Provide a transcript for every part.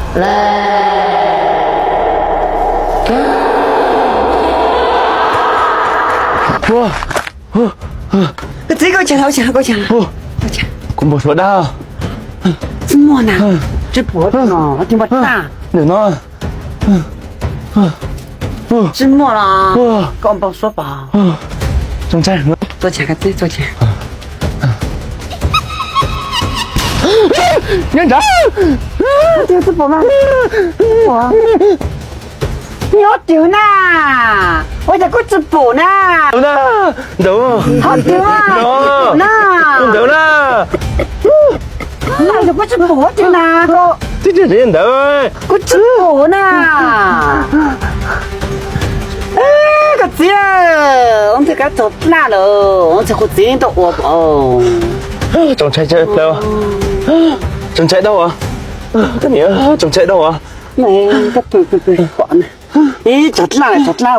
Koj txiv, koj ua cas, ua cas, koj ua cas? Kuv npau suav dab. Tsis muaj na, tsis pom no, tsis muaj dab. Ntawm no. Tsis muaj los, koj npau suav pom. Txhob ntshai, tuaj tsev, koj txiv, tuaj tsev. Nyob nrad. Tsis pom na. Nyob twg na? Ua cas kuj tsis pom na? Ntawd, ntawd. Ho twg na? Ntawd na. Kuj tsis pom twg na. Twb tsis ntawd. Kuj tsis pom na. Koj txiv, ua ntxhi kab txog dlaj lawm, ua ntxhi kuv txiv tau ua pom. Txaus ntshai plaws, txaus ntshai dab as. Koj niam, txaus ntshai dab as. Ib, txog dlaj, txog dlaj.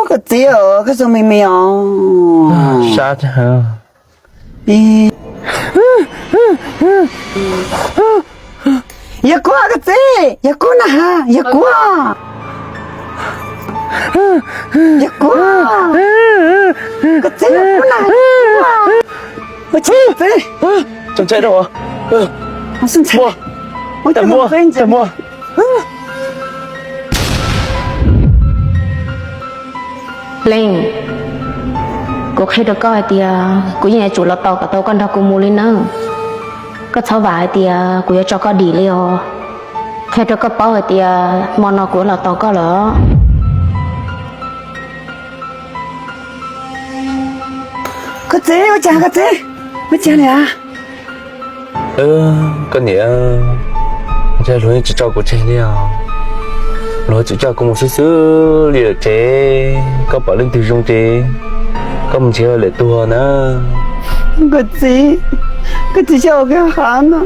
Koj txiv, koj zoo me me os. Sab. Yog kuv, koj txiv, yog kuv na, yog kuv. Yog kuv. Koj txiv, yog kuv na, yog kuv. Ua tsis txiv. Txaus ntshai dab as. Ua tsis txiv. Tag muaj, tag muaj. Leej, kuv qhia rau koj hais tias kuv yeej yuav tsum los tos kom tau koj nrog kuv mus li nawb. Koj txhob vam hais tias kuv yuav tso koj dim li os. Qhia rau koj paub hais tias hmo no kuv yuav los tos koj lawm. Koj txiv, ua cas koj txiv? Ua cas li as? Koj niam, ntshai luag yeej tsis tso kuv tseg li os. Luag tseem coj kuv mus xwb xwb li lawm ces koj pom leej twg zoo ces koj mus nrhiav lawm tuag na. Koj txiv, koj txiv xyaum kiag hav no.